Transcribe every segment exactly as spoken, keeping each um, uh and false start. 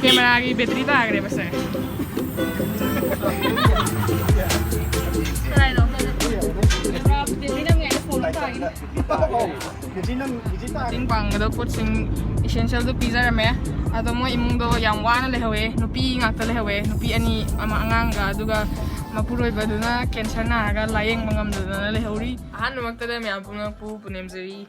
ꯀꯦꯃꯦꯔꯥꯒꯤ battery ꯇꯥꯈ꯭ꯔꯦ ꯃꯁꯦ꯫ ꯃꯇꯦꯡ ꯄꯥꯡꯒꯗꯕ ꯄꯣꯠꯁꯤꯡ essentialꯗꯨ ꯄꯤꯖꯔꯝꯃꯦ꯫ ꯑꯗꯣ ꯃꯣꯏ ꯏꯃꯨꯡꯗꯣ ꯌꯥꯝ ꯋꯥꯅ ꯂꯩꯍꯧꯋꯦ꯫ ꯅꯨꯄꯤ ꯉꯥꯛꯇ ꯂꯩꯍꯧꯋꯦ꯫ ꯅꯨꯄꯤ ꯑꯅꯤ ꯑꯃ ꯑꯉꯥꯡꯒ, ꯑꯗꯨꯒ ꯃꯄꯨꯔꯣꯏꯕꯗꯨꯅ cancer ꯅꯥꯔꯒ ꯂꯥꯌꯦꯡꯕ ꯉꯝꯗꯗꯅ ꯂꯩꯍꯧꯔꯤ꯫ ꯑꯍꯥꯟꯕꯃꯛꯇꯗ ꯃꯌꯥꯝ ꯄꯨꯝꯅꯃꯛꯄꯨ ꯄꯨꯅꯦꯝꯖꯔꯤ꯫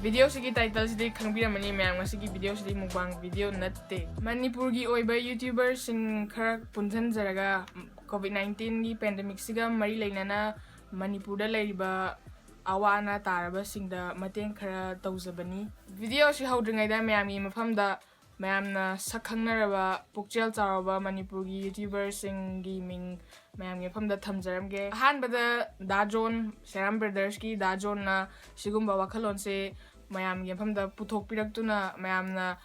Videoꯁꯤꯒꯤ titleꯁꯤꯗꯤ ꯈꯪꯕꯤꯔꯝꯃꯅꯤ ꯃꯌꯥꯝ, ꯉꯁꯤꯒꯤ videoꯁꯤꯗꯤ mukbang video ꯅꯠꯇꯦ꯫ ꯃꯅꯤꯄꯨꯔꯒꯤ ꯑꯣꯏꯕ YouTuberꯁꯤꯡ ꯈꯔ ꯄꯨꯟꯁꯤꯟꯖꯔꯒ COVID nineteenꯒꯤ pandemicꯁꯤꯒ ꯃꯔꯤ ꯂꯩꯅꯅ ꯃꯅꯤꯄꯨꯔꯗ ꯂꯩꯔꯤꯕ ꯑꯋꯥ ꯑꯅꯥ ꯇꯥꯔꯕꯁꯤꯡꯗ ꯃꯇꯦꯡ ꯈꯔ ꯇꯧꯖꯕꯅꯤ꯫ Videoꯁꯤ ꯍꯧꯗ꯭ꯔꯤꯉꯩꯗ ꯃꯌꯥꯝꯒꯤ ꯃꯐꯝꯗ ꯃꯌꯥꯝꯅ ꯁꯛ ꯈꯪꯅꯔꯕ ꯄꯨꯛꯆꯦꯜ ꯆꯥꯎꯔꯕ ꯃꯅꯤꯄꯨꯔꯒꯤ YouTuberꯁꯤꯡꯒꯤ ꯃꯤꯡ ꯃꯌꯥꯝꯒꯤ ꯃꯐꯝꯗ ꯊꯝꯖꯔꯝꯒꯦ꯫ ꯑꯍꯥꯟꯕꯗ ꯗꯥ ꯖꯣꯟ, ꯁꯦꯔꯥꯝ Brothersꯀꯤ ꯗꯥ ꯖꯣꯟꯅ ꯁꯤꯒꯨꯝꯕ ꯋꯥꯈꯜꯂꯣꯟꯁꯦ ꯃꯌꯥꯝꯒꯤ ꯃꯐꯝꯗ ꯄꯨꯊꯣꯛꯄꯤꯔꯛꯇꯨꯅ ꯃꯌꯥꯝꯅ,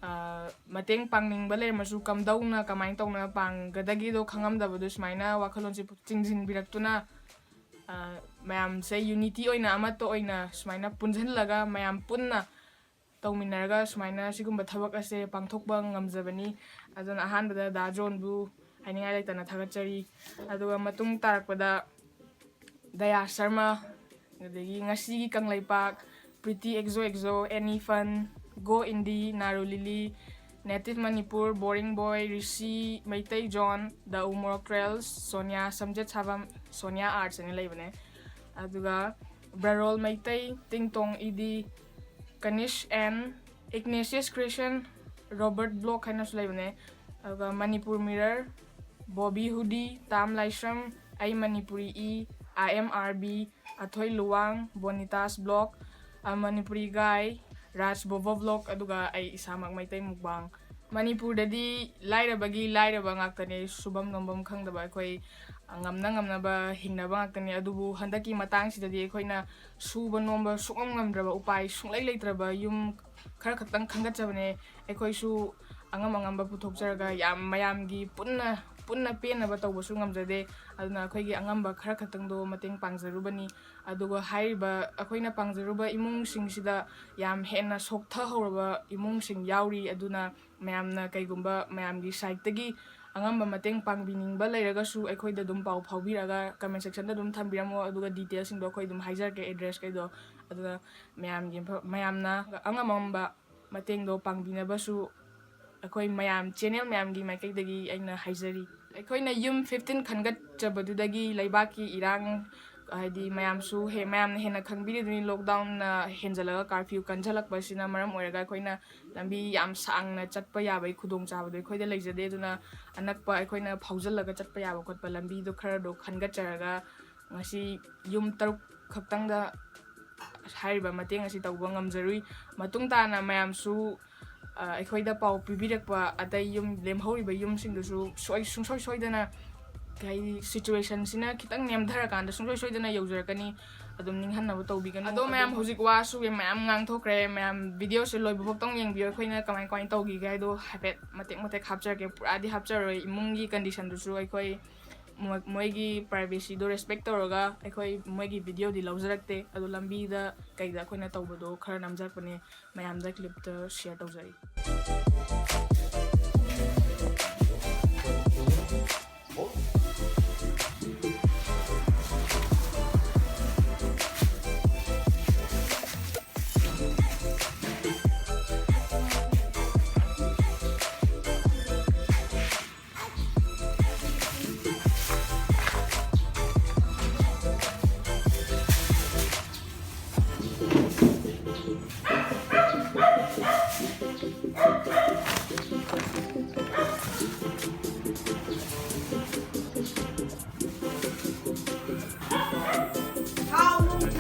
ꯑ, ꯃꯇꯦꯡ ꯄꯥꯡꯅꯤꯡꯕ ꯂꯩꯔꯝꯃꯁꯨ ꯀꯝꯗꯧꯅ ꯀꯃꯥꯏꯅ ꯇꯧꯅ ꯄꯥꯡꯒꯗꯒꯦꯗꯣ ꯈꯪꯉꯝꯗꯕꯗꯣ ꯁꯨꯃꯥꯏꯅ ꯋꯥꯈꯜꯂꯣꯟꯁꯦ ꯆꯤꯡꯁꯤꯟꯕꯤꯔꯛꯇꯨꯅ, ꯑ, ꯃꯌꯥꯝꯁꯦ unity ꯑꯣꯏꯅ ꯑꯃꯠꯇ ꯑꯣꯏꯅ ꯁꯨꯃꯥꯏꯅ ꯄꯨꯟꯁꯤꯜꯂꯒ ꯃꯌꯥꯝ ꯄꯨꯟꯅ ꯇꯧꯃꯤꯟꯅꯔꯒ ꯁꯨꯃꯥꯏꯅ ꯁꯤꯒꯨꯝꯕ ꯊꯕꯛ ꯑꯁꯦ ꯄꯥꯡꯊꯣꯛꯄ ꯉꯝꯖꯕꯅꯤ꯫ ꯑꯗꯨꯅ ꯑꯍꯥꯟꯕꯗ ꯗꯥ ꯖꯣꯟꯕꯨ ꯍꯥꯏꯅꯤꯡꯉꯥꯏ ꯂꯩꯇꯅ ꯊꯥꯒꯠꯆꯔꯤ꯫ ꯑꯗꯨꯒ ꯃꯇꯨꯡ ꯇꯥꯔꯛꯄꯗ ꯗꯌꯥ ꯁꯔꯃ, ꯑꯗꯒꯤ ꯉꯁꯤꯒꯤ Kangleipak, Pretty Exo Exo, Any Fun, Go Indie, Naru Lily, Native Manipur, Boring Boy, Rishi, Meitei zone, The Umorok Trails, Sonia, Samjet Sabam, Sonia Arts ꯍꯥꯏꯅ ꯂꯩꯕꯅꯦ꯫ ꯑꯗꯨꯒ ꯕ꯭ꯔꯔꯣꯜ ꯃꯩꯇꯩ, ꯇꯤꯡꯇꯣꯡ ꯏꯗꯤ, Kanish and Ignatius Creation, Robert Block ꯍꯥꯏꯅꯁꯨ ꯂꯩꯕꯅꯦ꯫ ꯑꯗꯨꯒ Manipur Mirror, Bobby Hoodie, Tam Laisram, ꯑꯩ ꯃꯅꯤꯄꯨꯔꯤ ꯏ, I M R B, Athoi Luwang, Bonitas Block, A Manipuri Guy, Raj Bobo Block, ꯑꯗꯨꯒ ꯑꯩ ꯏꯁꯥꯃꯛ ꯃꯩꯇꯩ mukbang꯫ ꯃꯅꯤꯄꯨꯔꯗꯗꯤ ꯂꯥꯏꯔꯕꯒꯤ ꯂꯥꯏꯔꯕ ꯉꯥꯛꯇꯅꯦ, ꯁꯨꯐꯝ ꯅꯣꯝꯐꯝ ꯈꯪꯗꯕ ꯑꯩꯈꯣꯏ ꯉꯝꯅ ꯉꯝꯅꯕ ꯍꯤꯡꯅꯕ ꯉꯥꯛꯇꯅꯦ꯫ ꯑꯗꯨꯕꯨ ꯍꯟꯗꯛꯀꯤ ꯃꯇꯥꯡꯁꯤꯗꯗꯤ ꯑꯩꯈꯣꯏꯅ ꯁꯨꯕ ꯅꯣꯝꯕ ꯁꯨꯡꯉꯝ ꯉꯝꯗ꯭ꯔꯕ, ꯎꯄꯥꯏ ꯁꯨꯡꯂꯩ ꯂꯩꯇ꯭ꯔꯕ ꯌꯨꯝ ꯈꯔ ꯈꯛꯇꯪ ꯈꯟꯒꯠꯆꯕꯅꯦ꯫ ꯑꯩꯈꯣꯏꯁꯨ ꯑꯉꯝ ꯑꯉꯝꯕ ꯄꯨꯊꯣꯛꯆꯔꯒ ꯌꯥꯝ ꯃꯌꯥꯝꯒꯤ ꯄꯨꯟꯅ ꯄꯨꯟꯅ ꯄꯦꯟꯅꯕ ꯇꯧꯕꯁꯨ ꯉꯝꯖꯗꯦ꯫ ꯑꯗꯨꯅ ꯑꯩꯈꯣꯏꯒꯤ ꯑꯉꯝꯕ ꯈꯔ ꯈꯛꯇꯪꯗꯣ ꯃꯇꯦꯡ ꯄꯥꯡꯖꯔꯨꯕꯅꯤ꯫ ꯑꯗꯨꯒ ꯍꯥꯏꯔꯤꯕ ꯑꯩꯈꯣꯏꯅ ꯄꯥꯡꯖꯔꯨꯕ ꯏꯃꯨꯡꯁꯤꯡꯁꯤꯗ ꯌꯥꯝ ꯍꯦꯟꯅ ꯁꯣꯛꯊꯍꯧꯔꯕ ꯏꯃꯨꯡꯁꯤꯡ ꯌꯥꯎꯔꯤ꯫ ꯑꯗꯨꯅ ꯃꯌꯥꯝꯅ ꯀꯩꯒꯨꯝꯕ ꯃꯌꯥꯝꯒꯤ ꯁꯥꯏꯠꯇꯒꯤ ꯑꯉꯝꯕ ꯃꯇꯦꯡ ꯄꯥꯡꯕꯤꯅꯤꯡꯕ ꯂꯩꯔꯒꯁꯨ ꯑꯩꯈꯣꯏꯗ ꯑꯗꯨꯝ ꯄꯥꯎ ꯐꯥꯎꯕꯤꯔꯒ comment section ꯗ ꯑꯗꯨꯝ ꯊꯝꯕꯤꯔꯝꯃꯣ꯫ ꯑꯗꯨꯒ details ꯁꯤꯡꯗꯣ ꯑꯩꯈꯣꯏ ꯑꯗꯨꯝ ꯍꯥꯏꯖꯔꯛꯀꯦ, address ꯀꯩꯗꯣ꯫ ꯑꯗꯨꯅ ꯃꯌꯥꯝꯒꯤ ꯃꯐ-, ꯃꯌꯥꯝꯅ ꯑꯉꯝ ꯑꯉꯝꯕ ꯃꯇꯦꯡꯗꯣ ꯄꯥꯡꯕꯤꯅꯕꯁꯨ ꯑꯩꯈꯣꯏ ꯃꯌꯥꯝ, channel ꯃꯌꯥꯝꯒꯤ ꯃꯥꯏꯀꯩꯗꯒꯤ ꯑꯩꯅ ꯍꯥꯏꯖꯔꯤ꯫ ꯑꯩꯈꯣꯏꯅ ꯌꯨꯝ fifteen ꯈꯟꯒꯠꯆꯕꯗꯨꯗꯒꯤ ꯂꯩꯕꯥꯛꯀꯤ ꯏꯔꯥꯡ, ꯍꯥꯏꯗꯤ ꯃꯌꯥꯝꯁꯨ ꯍꯦ-, ꯃꯌꯥꯝꯅ ꯍꯦꯟꯅ ꯈꯪꯕꯤꯔꯤꯗꯨꯅꯤ, lockdown ꯅ ꯍꯦꯟꯖꯜꯂꯒ curfew ꯀꯟꯁꯤꯜꯂꯛꯄꯁꯤꯅ ꯃꯔꯝ ꯑꯣꯏꯔꯒ ꯑꯩꯈꯣꯏꯅ ꯂꯝꯕꯤ ꯌꯥꯝ ꯁꯥꯡꯅ ꯆꯠꯄ ꯌꯥꯕꯒꯤ ꯈꯨꯗꯣꯡꯆꯥꯕꯗꯣ ꯑꯩꯈꯣꯏꯗ ꯂꯩꯖꯗꯦ꯫ ꯑꯗꯨꯅ ꯑꯅꯛꯄ ꯑꯩꯈꯣꯏꯅ ꯐꯥꯎꯖꯜꯂꯒ ꯆꯠꯄ ꯌꯥꯕ ꯈꯣꯠꯄ ꯂꯝꯕꯤꯗꯣ ꯈꯔꯗꯣ ꯈꯟꯒꯠꯆꯔꯒ ꯉꯁꯤ ꯌꯨꯝ ꯇꯔꯨꯛ ꯈꯛꯇꯪꯗ ꯍꯥꯏꯔꯤꯕ ꯃꯇꯦꯡ ꯑꯁꯤ ꯇꯧꯕ ꯉꯝꯖꯔꯨꯏ꯫ ꯃꯇꯨꯡ ꯇꯥꯅ ꯃꯌꯥꯝꯁꯨ, ꯑ, ꯑꯩꯈꯣꯏꯗ ꯄꯥꯎ ꯄꯤꯕꯤꯔꯛꯄ ꯑꯇꯩ ꯌꯨꯝ, ꯂꯦꯝꯍꯧꯔꯤꯕ ꯌꯨꯝꯁꯤꯡꯗꯨꯁꯨ ꯁꯣꯏ-, ꯁꯨꯡꯁꯣꯏ ꯁꯣꯏꯗꯅ, ꯀꯩ ꯍꯥꯏꯗꯤ, situation ꯁꯤꯅ ꯈꯤꯇꯪ ꯅꯦꯝꯊꯔꯀꯥꯟꯗ ꯁꯨꯡꯁꯣꯏ ꯁꯣꯏꯗꯅ ꯌꯧꯖꯔꯛꯀꯅꯤ꯫ ꯑꯗꯨꯝ ꯅꯤꯡꯍꯟꯅꯕ ꯇꯧꯕꯤꯒꯅꯨ꯫ ꯑꯗꯣ ꯃꯌꯥꯝ, ꯍꯧꯖꯤꯛ ꯋꯥꯁꯨ ꯃꯌꯥꯝ ꯉꯥꯡꯊꯣꯛꯈ꯭ꯔꯦ꯫ ꯃꯌꯥꯝ video ꯁꯦ ꯂꯣꯏꯕ ꯐꯥꯎꯇꯪ ꯌꯦꯡꯕꯤꯌꯨ꯫ ꯑꯩꯈꯣꯏꯅ ꯀꯃꯥꯏ ꯀꯃꯥꯏꯅ ꯇꯧꯈꯤꯒꯦ ꯍꯥꯏꯗꯣ ꯍꯥꯏꯐꯦꯠ ꯃꯇꯦꯛ ꯃꯇꯦꯛ ꯍꯥꯞꯆꯔꯛꯀꯦ꯫ ꯄꯨꯔꯥꯗꯤ ꯍꯥꯞꯆꯔꯣꯏ꯫ ꯏꯃꯨꯡꯒꯤ condition ꯗꯨꯁꯨ ꯑꯩꯈꯣꯏ ꯃꯣꯏ-, ꯃꯣꯏꯒꯤ privacy ꯗꯣ respect ꯇꯧꯔꯒ ꯑꯩꯈꯣꯏ ꯃꯣꯏꯒꯤ video ꯗꯤ ꯂꯧꯖꯔꯛꯇꯦ꯫ ꯑꯗꯣ ꯂꯝꯕꯤꯗ ꯀꯩꯗ ꯑꯩꯈꯣꯏꯅ ꯇꯧꯕꯗꯣ ꯈꯔ ꯅꯝꯖꯔꯛꯄꯅꯦ꯫ ꯃꯌꯥꯝꯗ clip ꯇꯣ share ꯇꯧꯖꯔꯤ꯫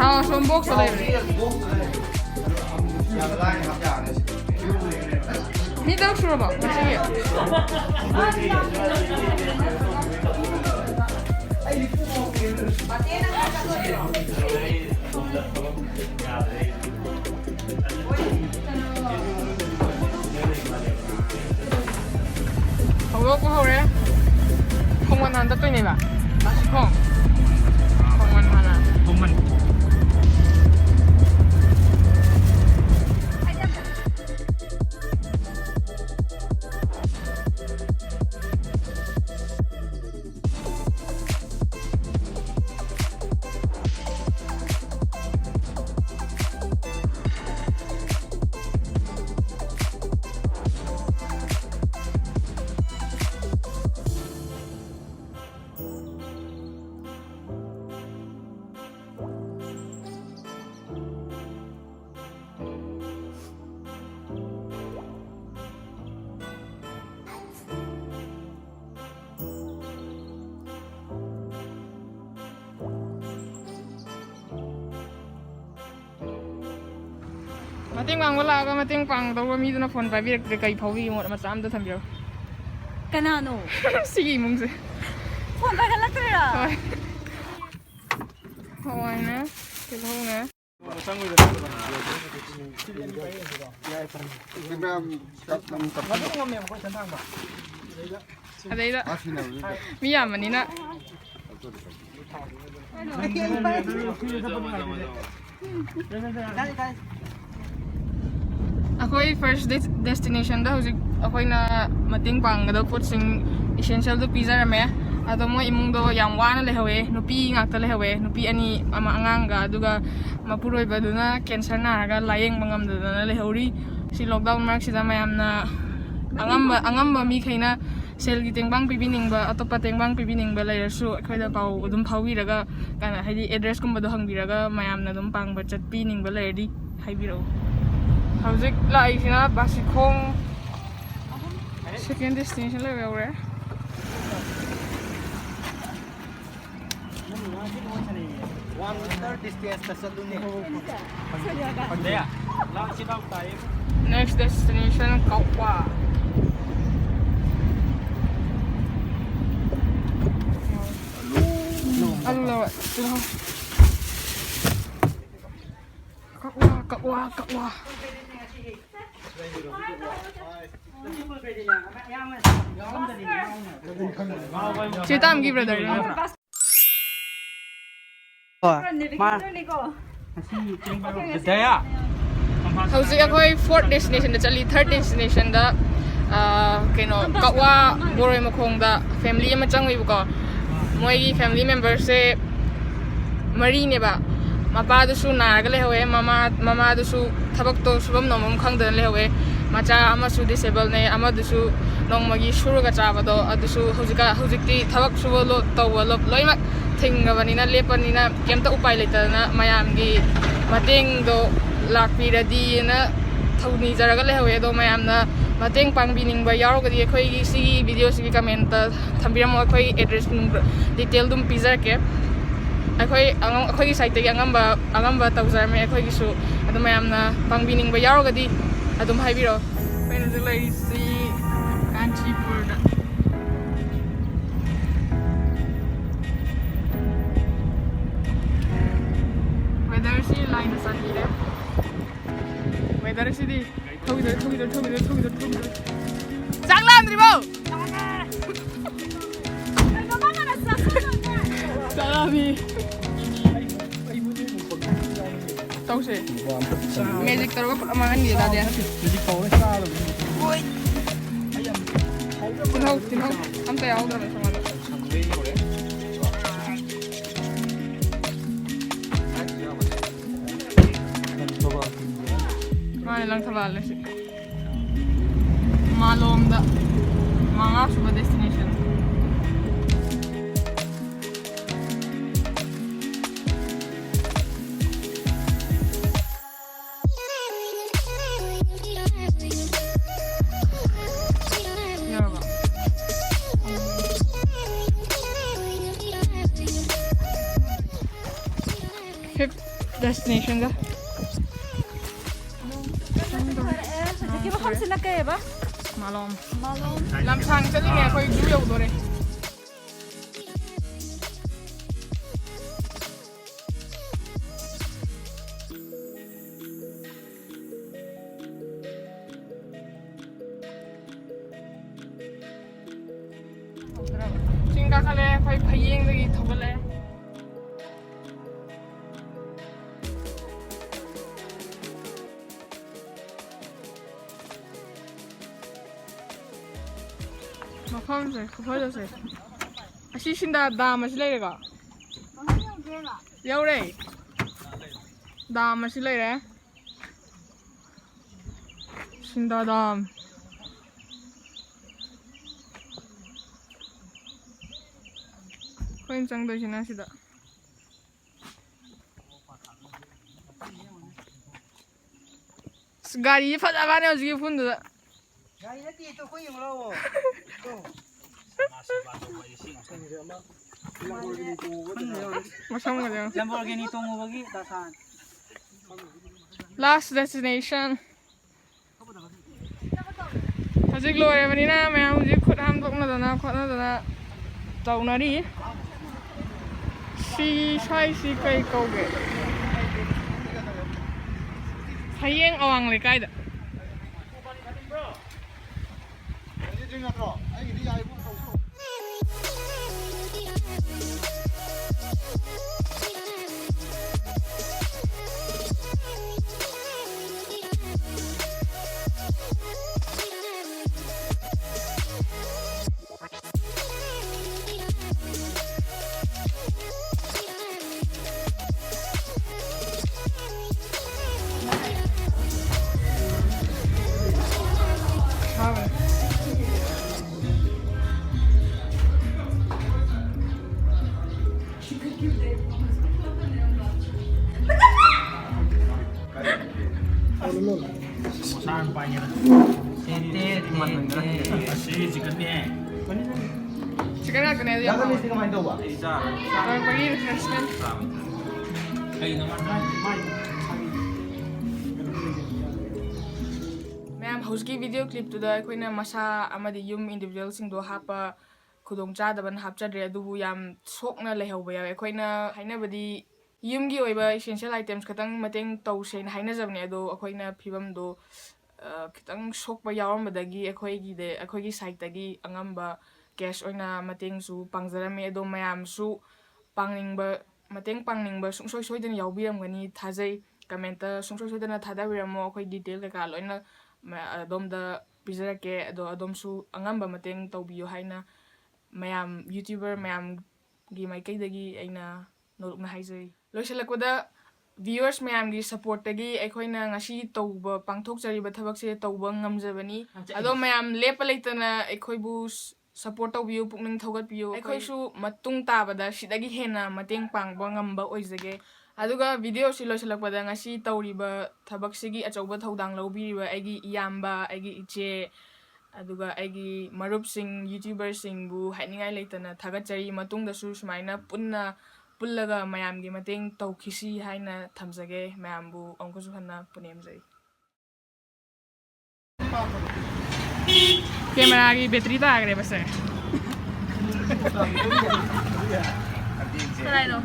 ꯊꯥꯎ ꯑꯁꯣꯝ box ꯇ ꯂꯩꯕꯅꯦ꯫ ꯃꯤ ꯇꯔꯨꯛ ꯁꯨꯔꯕꯣ ꯉꯁꯤꯒꯤ? ꯍꯧꯗꯣꯛꯄ ꯍꯧꯔꯦ꯫ ꯋꯥꯟ ꯍꯥꯟꯅ ꯆꯠꯇꯣꯏꯅꯦꯕ꯫ ꯕꯥꯁꯤꯈꯣꯡ꯫ ꯈꯣꯡ ꯋꯥꯟ ꯍꯥꯟꯅ꯫ ꯈꯣꯡ ꯋꯥꯟ꯫ ꯃꯇꯦꯡ ꯄꯥꯡꯕ ꯂꯥꯛꯑꯒ ꯃꯇꯦꯡ ꯄꯥꯡꯒꯗꯧꯕ ꯃꯤꯗꯨꯅ ꯐꯣꯟ ꯄꯥꯏꯕꯤꯔꯛꯇ꯭ꯔꯦ꯫ ꯀꯩ ꯐꯥꯎꯕꯤꯒꯦ? ꯃꯣꯠ ꯃꯆꯥ ꯑꯝꯇ ꯊꯝꯕꯤꯔꯣ꯫ ꯀꯅꯥꯅꯣ? ꯁꯤꯒꯤ ꯏꯃꯨꯡꯁꯦ꯫ ꯐꯣꯟ ꯄꯥꯏꯈꯠꯂꯛꯇ꯭ꯔꯦꯔꯥ? ꯍꯣꯏ꯫ ꯍꯋꯥꯏꯅꯦ, ꯇꯤꯜꯍꯧꯅꯦ꯫ ꯑꯗꯩꯗ ꯃꯤ ꯌꯥꯝꯕꯅꯤꯅ꯫ ꯑꯩꯈꯣꯏ ꯐꯥꯔꯁ ꯗꯦꯁꯇꯤꯅꯦꯁꯟꯗ ꯍꯧꯖꯤꯛ ꯑꯩꯈꯣꯏꯅ ꯃꯇꯦꯡ ꯄꯥꯡꯒꯗꯕ ꯄꯣꯠꯁꯤꯡ, ꯏꯁꯦꯟꯁꯤꯌꯦꯜꯗꯨ ꯄꯤꯖꯔꯝꯃꯦ꯫ ꯑꯗꯣ ꯃꯣꯏ ꯏꯃꯨꯡꯗꯣ ꯌꯥꯝ ꯋꯥꯅ ꯂꯩꯍꯧꯋꯦ꯫ ꯅꯨꯄꯤ ꯉꯥꯛꯇ ꯂꯩꯍꯧꯋꯦ, ꯅꯨꯄꯤ ꯑꯅꯤ, ꯑꯃ ꯑꯉꯥꯡꯒ, ꯑꯗꯨꯒ ꯃꯄꯨꯔꯣꯏꯕꯗꯨꯅ ꯀꯦꯟꯁꯔ ꯅꯥꯔꯒ ꯂꯥꯌꯦꯡꯕ ꯉꯝꯗꯗꯅ ꯂꯩꯍꯧꯔꯤ꯫ ꯁꯤ ꯂꯣꯛꯗꯥꯎꯟ ꯃꯔꯛꯁꯤꯗ ꯃꯌꯥꯝꯅ ꯑꯉꯝꯕ, ꯑꯉꯝꯕ ꯃꯤꯈꯩꯅ ꯁꯦꯜꯒꯤ ꯇꯦꯡꯕꯥꯡ ꯄꯤꯕꯤꯅꯤꯡꯕ, ꯑꯇꯣꯞꯄ ꯇꯦꯡꯕꯥꯡ ꯄꯤꯕꯤꯅꯤꯡꯕ ꯂꯩꯔꯁꯨ ꯑꯩꯈꯣꯏꯗ ꯄꯥꯎ ꯑꯗꯨꯝ ꯐꯥꯎꯕꯤꯔꯒ, ꯀꯩꯅꯣ, ꯍꯥꯏꯗꯤ ꯑꯦꯗ꯭ꯔꯦꯁꯀꯨꯝꯕꯗꯣ ꯍꯪꯕꯤꯔꯒ ꯃꯌꯥꯝꯅ ꯑꯗꯨꯝ ꯄꯥꯡꯕ ꯆꯠꯄꯤꯅꯤꯡꯕ ꯂꯩꯔꯗꯤ ꯍꯥꯏꯕꯤꯔꯛꯎ꯫ ꯍꯧꯖꯤꯛ ꯂꯥꯛꯏꯁꯤꯅ ꯕꯥꯁꯤꯈꯣꯡ ꯁꯦꯀꯦꯟ ꯗꯦꯁꯇꯤꯅꯦꯁꯟ ꯂꯩꯕ ꯌꯧꯔꯦ꯫ One meter distance ꯇ ꯆꯠꯂꯨꯅꯦ꯫ Next destination ꯀꯛꯋꯥ꯫ ꯑꯂꯨ ꯂꯧꯔ ꯇꯤꯜꯍꯧ꯫ ꯀꯛꯋꯥ, ꯀꯛꯋꯥ, ꯀꯛꯋꯥ꯫ ꯆꯦ ꯇꯥꯝꯒꯤ ꯕ꯭ꯔꯗꯔ꯫ ꯍꯧꯖꯤꯛ ꯑꯩꯈꯣꯏ ꯐꯣꯔꯠ ꯗꯦꯁꯇꯤꯅꯦꯁꯟꯗ ꯆꯠꯂꯤ꯫ ꯊꯥꯔꯠ ꯗꯦꯁꯇꯤꯅꯦꯁꯟꯗ ꯀꯩꯅꯣ, ꯀꯛꯋꯥ ꯕꯣꯔꯣꯏ ꯃꯈꯣꯡꯗ ꯐꯦꯃꯤꯂꯤ ꯑꯃ ꯆꯪꯉꯨꯏꯕꯀꯣ꯫ ꯃꯣꯏꯒꯤ ꯐꯦꯃꯤꯂꯤ ꯃꯦꯝꯕꯔꯁꯦ ꯃꯔꯤꯅꯦꯕ꯫ ꯃꯄꯥꯗꯨꯁꯨ ꯅꯥꯔꯒ ꯂꯩꯍꯧꯋꯦ, ꯃꯃꯥ ꯃꯃꯥꯗꯨꯁꯨ ꯊꯕꯛꯇꯣ ꯁꯨꯐꯝ ꯅꯣꯝꯐꯝ ꯈꯪꯗꯅ ꯂꯩꯍꯧꯋꯦ꯫ ꯃꯆꯥ ꯑꯃꯁꯨ ꯗꯤꯁꯦꯕꯜꯅꯦ, ꯑꯃꯗꯨꯁꯨ ꯅꯣꯡꯃꯒꯤ ꯁꯨꯔꯒ ꯆꯥꯕꯗꯣ, ꯑꯗꯨꯁꯨ ꯍꯧꯖꯤꯛꯀ ꯍꯧꯖꯤꯛꯇꯤ ꯊꯕꯛ ꯁꯨꯕ ꯂꯣ- ꯇꯧꯕ ꯂꯣ- ꯂꯣꯏꯅꯃꯛ ꯊꯤꯡꯉꯕꯅꯤꯅ, ꯂꯦꯞꯄꯅꯤꯅ, ꯀꯩꯝꯇ ꯎꯄꯥꯏ ꯂꯩꯇꯗꯅ ꯃꯌꯥꯝꯒꯤ ꯃꯇꯦꯡꯗꯣ ꯂꯥꯛꯄꯤꯔꯗꯤꯅ ꯊꯧꯅꯤꯖꯔꯒ ꯂꯩꯍꯧꯋꯦ꯫ ꯑꯗꯣ ꯃꯌꯥꯝꯅ ꯃꯇꯦꯡ ꯄꯥꯡꯕꯤꯅꯤꯡꯕ ꯌꯥꯎꯔꯒꯗꯤ ꯑꯩꯈꯣꯏꯒꯤ ꯁꯤꯒꯤ ꯚꯤꯗꯤꯑꯣꯁꯤꯒꯤ ꯀꯃꯦꯟꯇ ꯊꯝꯕꯤꯔꯝꯃꯣ꯫ ꯑꯩꯈꯣꯏ ꯑꯦꯗ꯭ꯔꯦꯁ ꯗꯤꯇꯦꯜ ꯑꯗꯨꯝ ꯄꯤꯖꯔꯛꯀꯦ꯫ ꯑꯩꯈꯣꯏ ꯑꯉꯝ- ꯑꯩꯈꯣꯏꯒꯤ ꯁꯥꯏꯠꯇꯒꯤ ꯑꯉꯝꯕ ꯑꯉꯝꯕ ꯇꯧꯖꯔꯝꯃꯦ ꯑꯩꯈꯣꯏꯒꯤꯁꯨ꯫ ꯑꯗꯣ ꯃꯌꯥꯝꯅ ꯄꯥꯡꯕꯤꯅꯤꯡꯕ ꯌꯥꯎꯔꯒꯗꯤ ꯑꯗꯨꯝ ꯍꯥꯏꯕꯤꯔꯛꯑꯣ꯫ ꯑꯩꯈꯣꯏꯅ ꯍꯧꯖꯤꯛ ꯂꯩꯔꯤꯁꯤ ꯀꯥꯟꯆꯤꯄꯨꯔꯗ꯫ ꯋꯦꯗꯔꯁꯤ ꯂꯥꯏꯅ ꯆꯥꯟꯕꯤꯔꯦ꯫ ꯋꯦꯗꯔꯁꯤꯗꯤ ꯊꯧꯈꯤꯗꯣꯔꯦ, ꯊꯧꯈꯤꯗꯣꯔꯦ, ꯊꯧꯈꯤꯗꯣꯔꯦ, ꯊꯧꯈꯤꯗꯣꯔꯦ, ꯊꯧꯈꯤꯗꯣꯔꯦ꯫ ꯆꯥꯛ ꯂꯥꯝꯗ꯭ꯔꯤꯕꯣ? ꯆꯥꯛ ꯂꯥꯝꯃꯤ꯫ ꯇꯧꯁꯦ꯫ ꯃꯦꯖꯤꯛ ꯇꯧꯔꯒ ꯄꯨꯂꯞ ꯃꯥꯡꯍꯟꯒꯦ ꯇꯥꯗꯦ꯫ ꯇꯤꯜꯍꯧ, ꯇꯤꯜꯍꯧ ꯑꯝꯇ ꯌꯥꯎꯗ꯭ꯔꯕꯅꯦ ꯁꯣꯝꯗ꯫ ꯃꯥꯅꯦ, ꯂꯪꯊꯕꯥꯜꯂꯦ ꯁꯤ꯫ ꯃꯥꯂꯣꯝꯗ ꯃꯉꯥ ꯁꯨꯕ destination꯫ ꯌꯧꯔꯕꯣ? Fifth destination ꯗ꯫ ꯍꯧꯖꯤꯛꯀꯤ ꯃꯐꯝꯁꯤꯅ ꯀꯩꯑꯕ? ꯃꯥꯂꯣꯝ꯫ ꯃꯥꯂꯣꯝ꯫ ꯂꯝꯁꯥꯡ ꯆꯠꯂꯤꯉꯩ ꯑꯩꯈꯣꯏ ꯖꯨ ꯌꯧꯗꯣꯔꯦ꯫ ꯌꯦꯡꯗꯒꯤ ꯊꯧꯒꯠꯂꯛꯑꯦ꯫ ꯃꯐꯝꯁꯦ ꯈꯨꯐꯖꯁꯦ꯫ ꯑꯁꯤ ꯁꯤꯟꯗꯥ ꯗꯥꯝ ꯑꯁꯤ ꯂꯩꯔꯦꯀꯣ꯫ ꯌꯧꯔꯦ꯫ ꯗꯥꯝ ꯑꯁꯤ ꯂꯩꯔꯦ꯫ ꯁꯤꯟꯗꯥ ꯗꯥꯝ꯫ ꯑꯩꯈꯣꯏꯅ ꯆꯪꯗꯣꯏꯁꯤꯅ ꯁꯤꯗ꯫ ꯑꯁ, ꯒꯥꯔꯤ ꯐꯖꯕꯅꯦ ꯍꯧꯖꯤꯛꯀꯤ ꯎꯐꯨꯟꯗꯨꯗ꯫ ꯒꯥꯔꯤ ꯅꯠꯇꯦ, ꯇꯨ ꯑꯩꯈꯣꯏ ꯌꯦꯡꯉꯨ ꯂꯥꯛꯑꯣ꯫ ꯇꯨ꯫ ꯃꯁꯝꯒꯗꯣ ꯌꯦꯡꯉꯨ꯫ ꯂꯦꯝꯕꯣꯔꯒꯤꯅꯤ ꯇꯣꯡꯉꯨꯕꯒꯤ ꯗꯁꯥꯅꯤ꯫ Last destination꯫ ꯍꯧꯖꯤꯛ ꯂꯣꯏꯔꯕꯅꯤꯅ ꯃꯌꯥꯝ ꯍꯧꯖꯤꯛ ꯈꯨꯠ ꯍꯥꯝꯗꯣꯛꯅꯗꯅ ꯈꯣꯠꯅꯗꯅ ꯇꯧꯅꯔꯤ꯫ ꯁꯤ ꯁ꯭ꯋꯥꯏꯁꯤ ꯀꯩ ꯀꯧꯒꯦ? ꯍꯌꯦꯡ ꯑꯋꯥꯡ ꯂꯩꯀꯥꯏꯗ꯫ ꯁꯥꯅ ꯄꯥꯏꯒꯦꯔꯥ? ꯇꯦ, ꯇꯦ, ꯇꯦ, ꯇꯦ꯫ ꯑꯁꯤ ꯆꯤꯛꯀꯟꯅꯦ꯫ ꯆꯤꯛꯀꯟ ꯉꯥꯛꯇꯅꯦ ꯑꯗꯨ ꯌꯥꯝ ꯍꯥꯎꯋꯦ꯫ ꯌꯥꯒꯟꯕꯤꯁꯤꯗꯤ ꯀꯃꯥꯏꯅ ꯇꯧꯕ? ꯑꯩ ꯆꯥꯔꯦ꯫ ꯂꯣꯏꯔꯛꯄꯒꯤ refreshment꯫ ꯆꯥꯕ꯫ ꯀꯩꯅꯣ ꯃꯥ ꯃꯥꯏ ꯃꯌꯥꯝ ꯍꯧꯖꯤꯛꯀꯤ video clipꯇꯨꯗ ꯑꯩꯈꯣꯏꯅ ꯃꯁꯥ ꯑꯃꯗꯤ ꯌꯨꯝ individualꯁꯤꯡꯗꯣ ꯍꯥꯞꯄ ꯈꯨꯗꯣꯡꯆꯥꯗꯕꯅ ꯍꯥꯞꯆꯗ꯭ꯔꯦ, ꯑꯗꯨꯕꯨ ꯌꯥꯝ ꯁꯣꯛꯅ ꯂꯩꯍꯧꯕ ꯌꯥꯎꯋꯦ꯫ ꯑꯩꯈꯣꯏꯅ ꯍꯥꯏꯅꯕꯗꯤ ꯌꯨꯝꯒꯤ ꯑꯣꯏꯕ essential items ꯈꯛꯇꯪ ꯃꯇꯦꯡ ꯇꯧꯁꯦꯅ ꯍꯥꯏꯅꯖꯕꯅꯦ, ꯑꯗꯣ ꯑꯩꯈꯣꯏꯅ ꯐꯤꯕꯝꯗꯣ, ꯑ, ꯈꯤꯇꯪ ꯁꯣꯛꯄ ꯌꯥꯎꯔꯝꯕꯗꯒꯤ ꯑꯩꯈꯣꯏꯒꯤꯗ, ꯑꯩꯈꯣꯏꯒꯤ sideꯇꯒꯤ ꯑꯉꯝꯕ ꯀꯦꯁ ꯑꯣꯏꯅ ꯃꯇꯦꯡꯁꯨ ꯄꯥꯡꯖꯔꯝꯃꯤ꯫ ꯑꯗꯣ ꯃꯌꯥꯝꯁꯨ ꯄꯥꯡꯅꯤꯡꯕ, ꯃꯇꯦꯡ ꯄꯥꯡꯅꯤꯡꯕ ꯁꯨꯡꯁꯣꯏ ꯁꯣꯏꯗꯅ ꯌꯥꯎꯕꯤꯔꯝꯒꯅꯤ ꯊꯥꯖꯩ꯫ ꯀꯃꯦꯟꯇ ꯁꯨꯡꯁꯣꯏ ꯁꯣꯏꯗꯅ ꯊꯥꯗꯕꯤꯔꯝꯃꯣ꯫ ꯑꯩꯈꯣꯏ ꯗꯤꯇꯦꯜ ꯀꯩꯀꯥ ꯂꯣꯏꯅ ꯃ-, ꯑꯗꯣꯝꯗ ꯄꯤꯖꯔꯛꯀꯦ꯫ ꯑꯗꯣ ꯑꯗꯣꯝꯁꯨ ꯑꯉꯝꯕ ꯃꯇꯦꯡ ꯇꯧꯕꯤꯌꯨ ꯍꯥꯏꯅ ꯃꯌꯥꯝ, YouTuber ꯃꯌꯥꯝꯒꯤ ꯃꯥꯏꯀꯩꯗꯒꯤ ꯑꯩꯅ ꯅꯣꯂꯨꯛꯅ ꯍꯥꯏꯖꯔꯤ꯫ ꯂꯣꯏꯁꯤꯜꯂꯛꯄꯗ, viewers ꯃꯌꯥꯝꯒꯤ supportꯇꯒꯤ ꯑꯩꯈꯣꯏꯅ ꯉꯁꯤ ꯇꯧꯕ, ꯄꯥꯡꯊꯣꯛꯆꯔꯤꯕ ꯊꯕꯛꯁꯦ ꯇꯧꯕ ꯉꯝꯖꯕꯅꯤ꯫ ꯑꯗꯣ ꯃꯌꯥꯝ ꯂꯦꯞꯄ ꯂꯩꯇꯅ ꯑꯩꯈꯣꯏꯕꯨ support ꯇꯧꯕꯤꯌꯨ, ꯄꯨꯛꯅꯤꯡ ꯊꯧꯒꯠꯄꯤꯌꯨ꯫ ꯑꯩꯈꯣꯏꯁꯨ ꯃꯇꯨꯡ ꯇꯥꯕꯗ ꯁꯤꯗꯒꯤ ꯍꯦꯟꯅ ꯃꯇꯦꯡ ꯄꯥꯡꯕ ꯉꯝꯕ ꯑꯣꯏꯖꯒꯦ꯫ ꯑꯗꯨꯒ videoꯁꯤ ꯂꯣꯏꯁꯤꯜꯂꯛꯄꯗ, ꯉꯁꯤ ꯇꯧꯔꯤꯕ ꯊꯕꯛꯁꯤꯒꯤ ꯑꯆꯧꯕ ꯊꯧꯗꯥꯡ ꯂꯧꯕꯤꯔꯤꯕ ꯑꯩꯒꯤ ꯏꯌꯥꯝꯕ, ꯑꯩꯒꯤ ꯏꯆꯦ, ꯑꯗꯨꯒ ꯑꯩꯒꯤ ꯃꯔꯨꯞꯁꯤꯡ, YouTuberꯁꯤꯡꯕꯨ ꯍꯥꯏꯅꯤꯡꯉꯥꯏ ꯂꯩꯇꯅ ꯊꯥꯒꯠꯆꯔꯤ꯫ ꯃꯇꯨꯡꯗꯁꯨ ꯁꯨꯃꯥꯏꯅ ꯄꯨꯟꯅ ꯄꯨꯜꯂꯒ ꯃꯌꯥꯝꯒꯤ ꯃꯇꯦꯡ ꯇꯧꯈꯤꯁꯤ ꯍꯥꯏꯅ ꯊꯝꯖꯒꯦ꯫ ꯃꯌꯥꯝꯕꯨ ꯑꯃꯨꯛꯀꯁꯨ ꯍꯟꯅ ꯄꯨꯅꯦꯝꯖꯔꯤ꯫ ꯀꯦꯃꯦꯔꯥꯒꯤ ꯕꯦꯇ꯭ꯔꯤ ꯇꯥꯈ꯭ꯔꯦꯕꯁꯦ꯫ ꯀꯗꯥꯏꯅꯣ?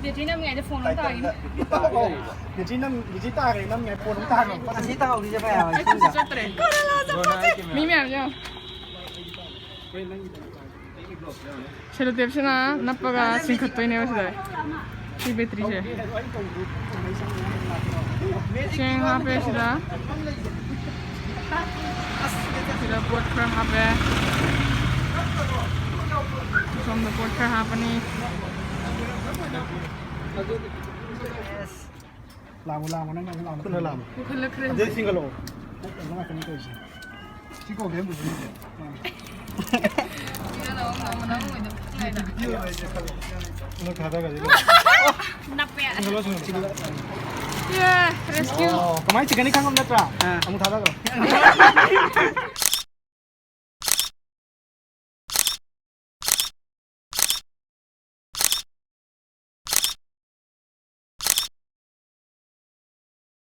ꯕꯦꯇ꯭ꯔꯤ ꯅꯝꯃꯤꯉꯩꯗ ꯐꯣꯟ ꯑꯃ ꯇꯥꯈꯤꯅꯤ꯫ ꯕꯦꯇ꯭ꯔꯤ ꯅꯝ-, ꯕꯦꯇ꯭ꯔꯤ ꯇꯥꯈ꯭ꯔꯦ, ꯅꯝꯃꯤꯉꯩ ꯐꯣꯟ ꯑꯃ ꯇꯥꯈ꯭ꯔꯦ꯫ ꯑꯁꯤ ꯇꯥꯍꯧꯔꯤꯁꯦ ꯃꯌꯥꯝ ꯑꯩ ꯈꯨꯠꯁꯨ ꯆꯠꯇ꯭ꯔꯦ꯫ ꯃꯤ ꯃꯌꯥꯝ ꯌꯦꯡꯉꯣ꯫ Sellotapeꯁꯤꯅ ꯅꯞꯄꯒ ꯆꯤꯡꯈꯠꯇꯣꯏꯅꯦꯕ ꯁꯤꯗ꯫ ꯁꯤ ꯕꯦꯇ꯭ꯔꯤꯁꯦ꯫ ꯆꯦꯡ ꯍꯥꯞꯄꯦ ꯁꯤꯗ꯫ ꯁꯤꯗ ꯄꯣꯠ ꯈꯔ ꯍꯥꯞꯄꯦ꯫ ꯁꯣꯝꯗ ꯄꯣꯠ ꯈꯔ ꯍꯥꯞꯄꯅꯤ꯫ ꯂꯥꯝꯃꯣ, ꯂꯥꯝꯃꯣ, ꯅꯪ ꯑꯃꯨꯛ ꯂꯥꯝꯃꯣ꯫ ꯈꯨꯠꯅ ꯂꯥꯝꯃꯣ꯫ ꯄꯨꯈꯠꯂꯛꯈ꯭ꯔꯦ꯫ ꯑꯗꯩ ꯆꯤꯡꯈꯠꯂꯛꯑꯣ꯫ ꯀꯣꯛ ꯇꯧꯕ ꯉꯥꯛꯇꯅꯤ ꯇꯧꯔꯤꯁꯦ꯫ ꯁꯤ ꯀꯧꯒꯦ ꯑꯃꯨꯛ ꯄꯨꯁꯤꯜꯂꯤꯁꯦ꯫ ꯅꯪ ꯊꯥꯗꯒꯗꯤ ꯂꯣꯏ꯫ ꯅꯞꯄꯦ꯫ ꯆꯤꯡꯈꯠꯂꯣ, ꯆꯤꯡꯈꯠꯂꯣ꯫ ꯌꯦ, rescue꯫ ꯑꯣ, ꯀꯃꯥꯏꯅ ꯆꯤꯡꯒꯅꯤ ꯈꯪꯉꯕ ꯅꯠꯇ꯭ꯔꯥ? ꯑꯥ꯫ ꯑꯃꯨꯛ ꯊꯥꯗꯈ꯭ꯔꯣ꯫